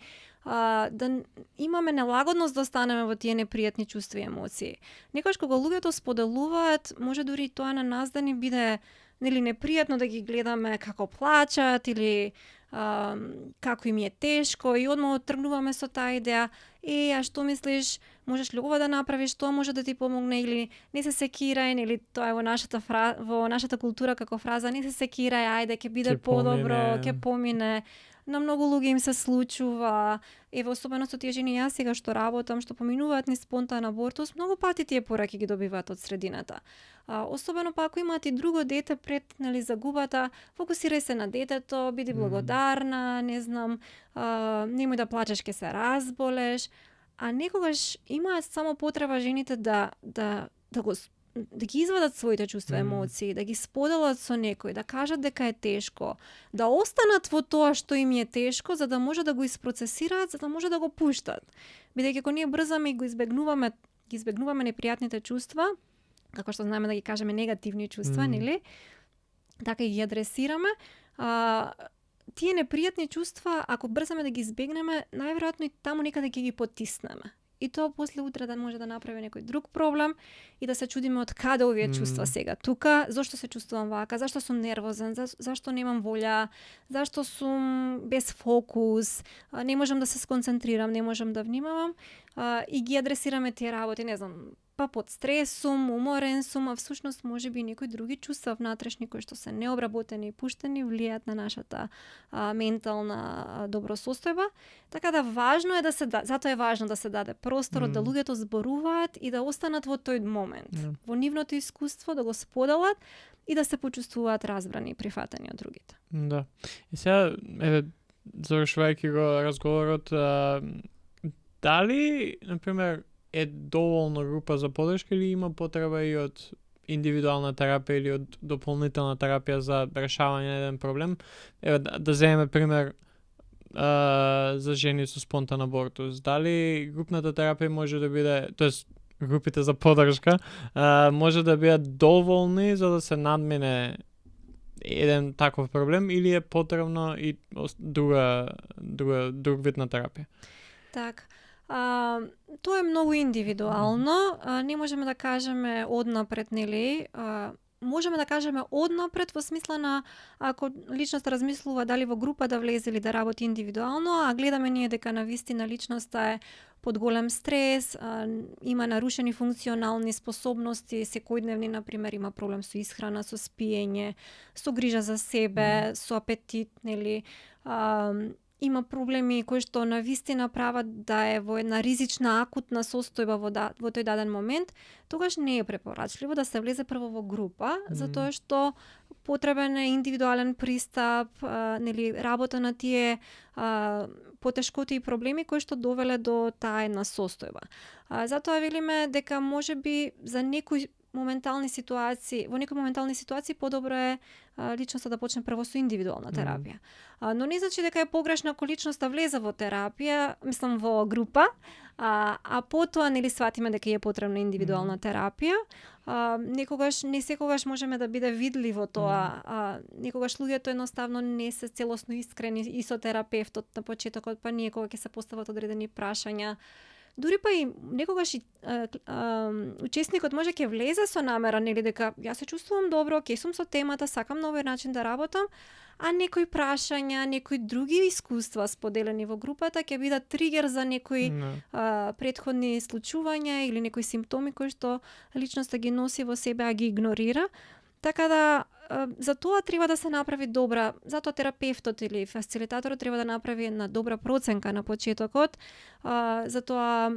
A: Да имаме нелагодност да останеме во тие непријатни чувства и емоции. Некогаш кога луѓето споделуваат, може дури тоа на нас да ни биде нели непријатно да ги гледаме како плачат или како им е тешко и одма тргнуваме со таа идеја. А што мислиш, можеш ли ова да направиш, тоа може да ти помогне или не се секирај, нели тоа е во нашата култура како фраза, не се секирај, ајде ќе биде подобро, ќе помине. На многу луѓе им се случува, особено со тие жени јас сега што работам, што поминуваат низ спонтан абортус, многу пати тие пораки ги добиваат од средината. Особено па ако имаат и друго дете пред загубата, фокусирај се на детето, биди благодарна, не знам, немој да плачеш, ќе се разболеш, а некогаш имаат само потреба жените да ги извадат своите чувства, емоции, да ги споделат со некој, да кажат дека е тешко, да останат во тоа што им е тешко, за да може да го isprocesираат, за да може да го пуштат. Бидејќи ако ние брзаме и ги избегнуваме непријатните чувства, како што знаеме да ги кажеме негативни чувства, нели? Така и ги адресираме. Тие непријатни чувства, ако брзаме да ги избегнеме, најверојатно и таму некаде ќе ги потиснеме. И тоа после утре да може да направи некој друг проблем и да се чудиме од каде овие чувства сега тука, зошто се чувствувам вака, зашто сум нервозен, зашто немам волја, зашто сум без фокус, не можам да се сконцентрирам, не можам да внимавам, и ги адресираме тие работи, не знам, па под стрес сум, уморен сум, а всушност може би некои други чувства внатрешни кои што се необработени и пуштени влијаат на нашата ментална добросостојба. Така да важно е затоа е важно да се даде просторот да луѓето зборуваат и да останат во тој момент, во нивното искуство, да го споделат и да се почувствуваат разбрани и прифатени од другите.
B: Да. И сега, завршувајќи го разговорот, дали, например, е доволно група за подршка или има потреба и од индивидуална терапија или од дополнителна терапија за решавање на еден проблем? Да земеме пример за жени со спонтан абортус. Дали групната терапија може да биде, тоест групите за подршка, може да бидат доволни за да се надмине еден таков проблем или е потребно и друг вид на терапија?
A: Так. Тоа е многу индивидуално, не можеме да кажеме однапред, нели, можеме да кажеме однапред во смисла на ако личноста размислува дали во група да влезе или да работи индивидуално, а гледаме ние дека навистина личноста е под голем стрес, има нарушени функционални способности, секојдневни, например, има проблем со исхрана, со спиење, со грижа за себе, со апетит, нели, има проблеми кои што навистина прават да е во една ризична акутна состојба во тој даден момент, тогаш не е препорачливо да се влезе прво во група, затоа што потребен е индивидуален пристап, нели, работа на тие потешкоти и проблеми кои што довеле до таа една состојба. Затоа велиме дека можеби за некои моментални ситуации, во некои моментални ситуации подобро е личноста да почне прво со индивидуална терапија. Но не значи дека е погрешна ако личноста влезе во терапија, мислам во група, а потоа нели сватиме дека е потребна индивидуална терапија. Некогаш не секогаш можеме да биде видливо тоа. Некогаш луѓето едноставно не се целосно искрени и со терапевтот на почетокот, па ние кога ќе се постават одредени прашања. Дури па и некогаш учесникот може ќе влезе со намера, нели, дека јас се чувствувам добро, ќе сум со темата, сакам на овој начин да работам, а некои прашања, некои други искуства споделени во групата ќе бидат тригер за некои претходни случувања или некои симптоми кои што личноста ги носи во себе, а ги игнорира. Така да, за тоа треба да се направи добра, затоа терапевтот или фасилитаторот треба да направи една добра проценка на почетокот, затоа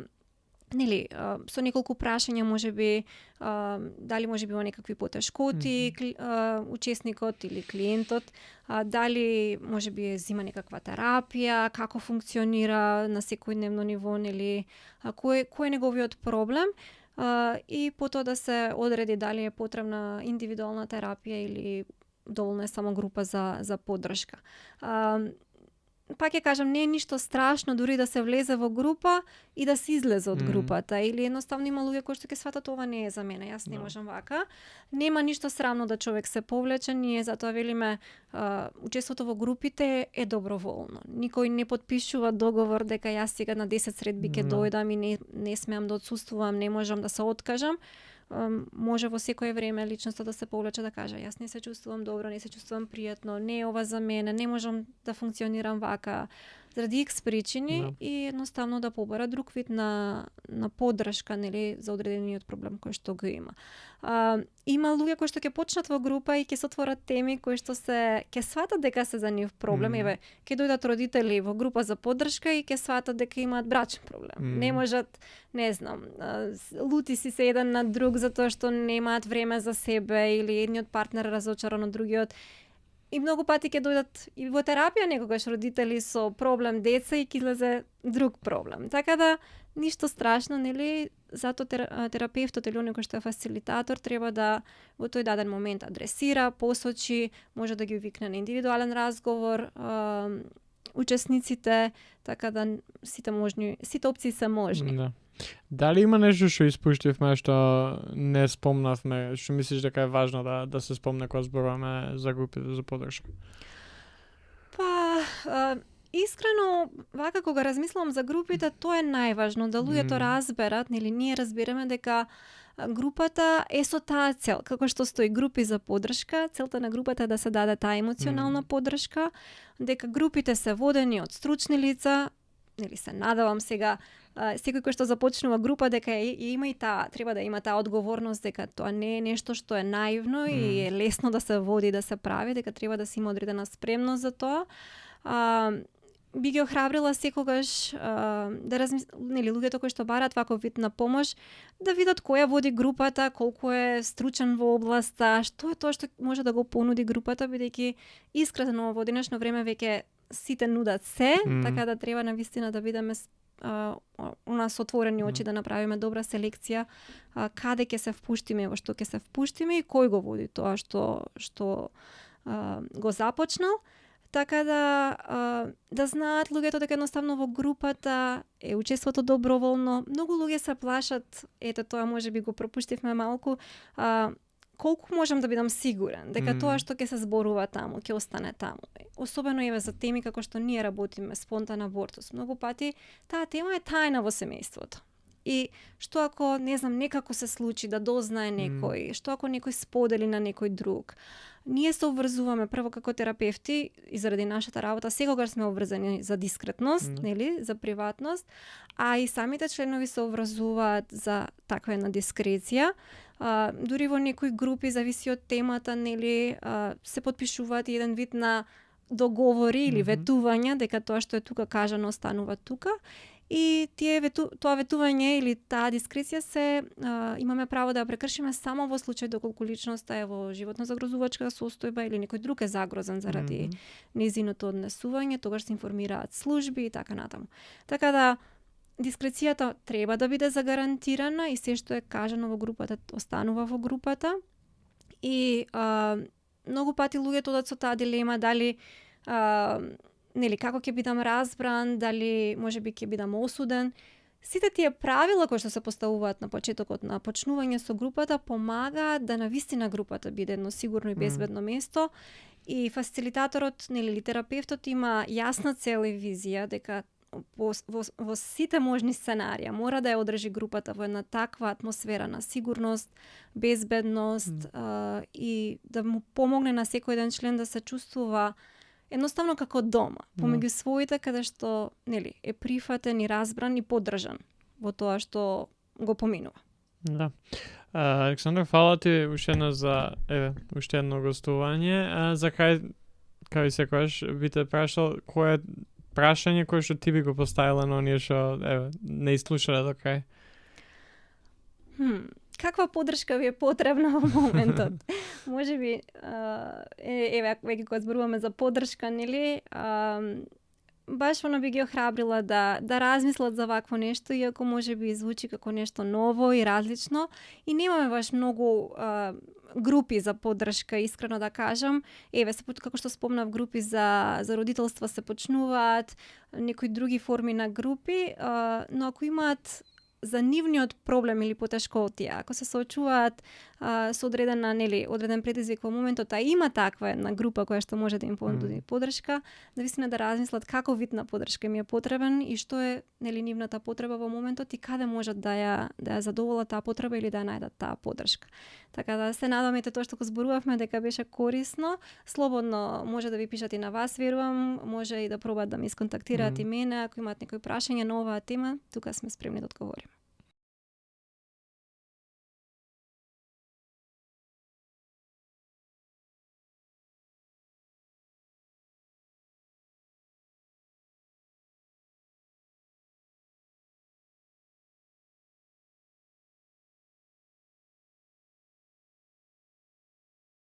A: нели, со неколку прашања можеби дали можеби има некакви потешкоти учесникот или клиентот, дали можеби зима некаква терапија, како функционира на секојдневно ниво, нели, кој е неговиот проблем. И потоа да се одреди дали е потребна индивидуална терапија или доволна е само група за поддршка. Пак ќе кажам, не е ништо страшно дури да се влезе во група и да се излезе од групата, или едноставно има луѓе кои што ќе сватат ова не е за мене, јас не можам вака. Нема ништо срамно да човек се повлече, ние затоа велиме учеството во групите е доброволно. Никој не подпишува договор дека јас сега на 10 средби ќе дојдам и не смеам да отсуствувам, не можам да се откажам. Може во секое време личноста да се повлече да каже јас не се чувствувам добро, не се чувствувам пријатно, не е ова за мене, не можам да функционирам вака заради X причини и едноставно да побара друг вид на поддршка, нели, за одредениот проблем кој што го има. Има луѓе кои што ќе почнат во група и ќе се отворат теми кои што ќе сватат дека се за нив проблем, еве, ќе дојдат родители во група за поддршка и ќе сватат дека имаат брачен проблем. Не можат, не знам, лути си се еден на друг затоа што немаат време за себе или едниот партнер разочаран од другиот. И многу пати ќе дојдат и во терапија некогаш родители со проблем деца и ќе излезе друг проблем. Така да ништо страшно, нели, затоа терапевтот или оној кој што е фасилитатор треба да во тој даден момент адресира, посочи, може да ги увикне на индивидуален разговор учесниците, така да сите опции се можни.
B: Да. Дали има нешто што испуштивме што не спомнавме, што мислиш дека е важно да се спомне кога зборуваме за групите за поддршка?
A: Па, искрено, вака кога размислувам за групите, тоа е најважно, да луѓето разберат, нели ние разбираме дека групата е со таа цел, како што стои групи за поддршка, целта на групата е да се даде таа емоционална поддршка, дека групите се водени од стручни лица, нели се надевам сега секој кој што започнува група дека има и треба да има таа одговорност дека тоа не е нешто што е наивно и е лесно да се води, да се прави, дека треба да се има одредена спремност за тоа. Би ги охрабрила секогаш нели луѓето кои што бараат ваков вид на помош да видат која води групата, колку е стручен во областа, што е тоа што може да го понуди групата, бидејќи искрено во денешно време веќе сите нудат се, така да треба навистина да бидеме у нас отворени очи да направиме добра селекција каде ќе се впуштиме, во што ќе се впуштиме и кој го води тоа што го започнал. Така да знаат луѓето дека едноставно во групата е учеството доброволно. Многу луѓе се плашат, ете тоа можеби го пропуштивме малку, колку можам да бидам сигурен дека тоа што ќе се зборува таму ќе остане таму. Особено еве за теми како што ние работиме, спонтан абортус. Многу пати таа тема е тајна во семејството. И што ако, не знам, некако се случи да дознае некој, што ако некој сподели на некој друг. Ние се обврзуваме прво како терапевти и заради нашата работа секогаш сме обврзани за дискретност, нели, за приватност, а и самите членови се обврзуваат за таква една дискреција. Дури во некои групи, зависи од темата, нели, се потпишуваат еден вид на договори или ветувања дека тоа што е тука кажано останува тука. И тоа ветување или таа дискреција имаме право да ја прекршиме само во случај доколку личноста е во животно загрозувачка состојба или некој друг е загрозен заради нејзиното однесување, тогаш се информираат служби и така натаму. Така да дискрeciјата треба да биде загарантирана и се што е кажано во групата останува во групата. И многу пати луѓето одат со таа дилема дали нели како ќе бидам разбран, дали можеби ќе бидам осуден. Сите тие правила кои што се поставуваат на почетокот на почнување со групата помагаат да навистина групата биде едно сигурно и безбедно место и фасилитаторот, нели или терапевтот има јасна цел и визија дека во сите можни сценарија мора да ја одржи групата во една таква атмосфера на сигурност, безбедност и да му помогне на секој еден член да се чувствува едноставно како дома, помеѓу своите, каде што нели е прифатен и разбран и поддржан во тоа што го поминува.
B: Да. Александра, фала ти уште едно гостување. За крај, кај секогаш би те прашал кое прашање кое што ти би го поставила на оние што не изслушале до крај?
A: Каква поддршка ви е потребна во моментот? Можеби, веќе кога зборуваме за поддршка, нели, баш би ги охрабрила да размислат за вакво нешто, иако можеби звучи како нешто ново и различно. И немаме баш многу групи за поддршка, искрено да кажам. Како што спомнав, групи за родителство се почнуваат, некои други форми на групи, но ако имаат за нивниот проблем или потешкотија, ако се соочуваат со одреден предизвик во моментот, а има таква една група која што може да им понуди поддршка, навистина да размислат како вид на поддршка им е потребен и што е нивната потреба во моментот и каде можат да ја задоволат таа потреба или да ја најдат таа поддршка. Така да се надаме тоа што го зборувавме дека беше корисно, слободно може да ви пишат и на вас, верувам, може и да пробаат да ме исконтактираат и мене, ако имаат некои прашања на оваа тема, тука сме спремни да одговориме.